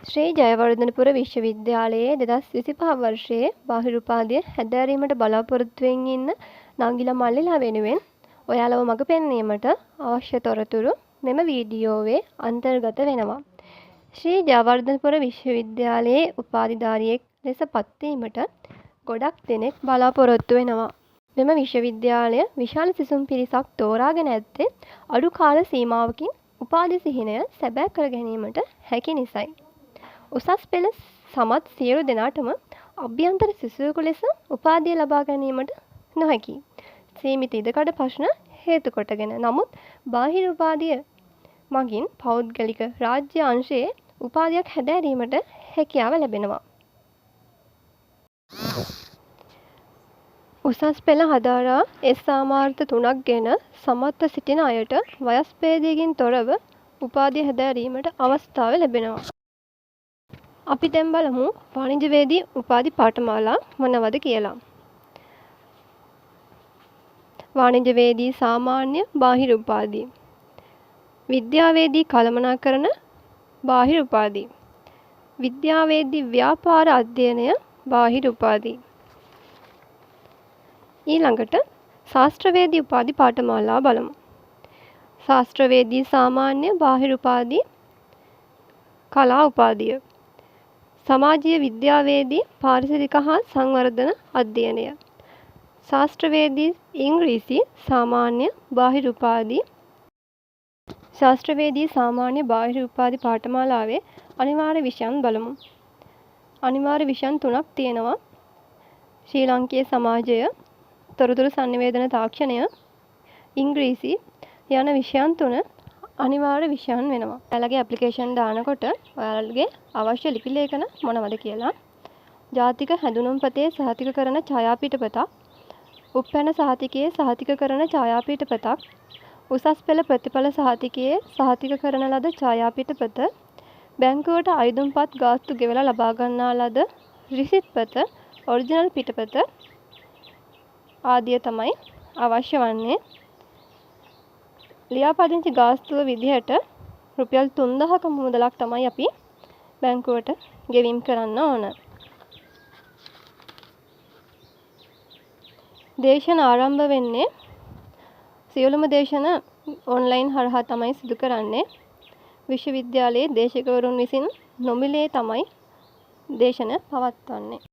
ශ්‍රී ජයවර්ධනපුර විශ්වවිද්‍යාලයේ 2025 වර්ෂයේ බාහිර උපාධිය හැදෑරීමට බලාපොරොත්තුවෙන් ඉන්න නංගිලා මල්ලිලා වෙනුවෙන් ඔයාලව මඟ පෙන්වීමට අවශ්‍ය තොරතුරු මෙම වීඩියෝවේ අන්තර්ගත වෙනවා. ශ්‍රී ජයවර්ධනපුර විශ්වවිද්‍යාලයේ උපාධිධාරියෙක් ලෙස පත්වීමට ගොඩක් දෙනෙක් බලාපොරොත්තු වෙනවා. මෙම විශ්වවිද්‍යාලය විශාල සිසුන් පිරිසක් තෝරාගෙන ඇත්තේ අඩු කාල සීමාවකින් උපාධි සිහිනය සැබෑ කර ගැනීමට හැකි නිසයි. උසස් පෙළ සමත් සියලු දෙනාටම අභ්‍යන්තර සිසුවෙකු ලෙස උපාධිය ලබා ගැනීමට නොහැකි. සීමිත ඉඩකඩ ප්‍රශ්න හේතු කොටගෙන. නමුත් බාහිර උපාධිය මගින් පෞද්ගලික රාජ්‍ය අංශයේ උපාධියක් හැදෑරීමට හැකියාව ලැබෙනවා. උසස් පෙළ හදාරා එස් සාමාර්ථ තුනක් ගෙන සමත්ව සිටින අයට වයස් භේදයකින් තොරව උපාධිය හැදෑරීමට අවස්ථාව ලැබෙනවා. අපි දැන් බලමු වාණිජවේදී උපාධි පාඨමාලා මොනවද කියලා. වාණිජවේදී සාමාන්‍ය බාහිර උපාධි, විද්‍යාවේදී කළමනාකරණ බාහිර උපාධි, විද්‍යාවේදී ව්‍යාපාර අධ්‍යයනය බාහිර උපාධි. ඊළඟට ශාස්ත්‍රවේදී උපාධි පාඨමාලා බලමු. ශාස්ත්‍රවේදී සාමාන්‍ය බාහිර උපාධි, කලා උපාධිය, සමාජීය විද්‍යාවේදී පාරිසරික හා සංවර්ධන අධ්‍යයනය, ශාස්ත්‍රවේදී ඉංග්‍රීසි සාමාන්‍ය බාහිර උපාධි. ශාස්ත්‍රවේදී සාමාන්‍ය බාහිර උපාධි පාඨමාලාවේ අනිවාර්ය විෂයන් බලමු. අනිවාර්ය විෂයන් තුනක් තියෙනවා. ශ්‍රී ලංකීය සමාජය, තොරතුරු සන්නිවේදන තාක්ෂණය, ඉංග්‍රීසි යන විෂයන් තුන අනිවාර්ය විෂයන් වෙනවා. ඔයාලගේ ඇප්ලිකේෂන් දානකොට ඔයාලගේ අවශ්‍ය ලිපි ලේඛන මොනවද කියලා, ජාතික හැඳුනුම්පතේ සහතික කරන ඡායා පිටපතක්, උප්පැන්න සහතිකයේ සහතික කරන ඡායා පිටපතක්, උසස් පෙළ ප්‍රතිඵල සහතිකයේ සහතික කරන ලද ඡායා පිටපත, බැංකුවට අයදුම්පත් ගාස්තු ගෙවලා ලබා ගන්නා ලද රිසිට් පත, ඔරිජිනල් පිටපත ආදිය තමයි අවශ්‍ය වන්නේ. ලියාපදිංචි ගාස්තුව විදිහට රුපියල් 3000ක මුදලක් තමයි අපි බැංකුවට ගෙවීම් කරන්න ඕන. දේශන ආරම්භ වෙන්නේ සියලුම දේශන ඔන්ලයින් හරහා තමයි සිදු කරන්නේ. විශ්වවිද්‍යාලයේ දේශකවරුන් විසින් නොමිලේ තමයි දේශන පවත්වන්නේ.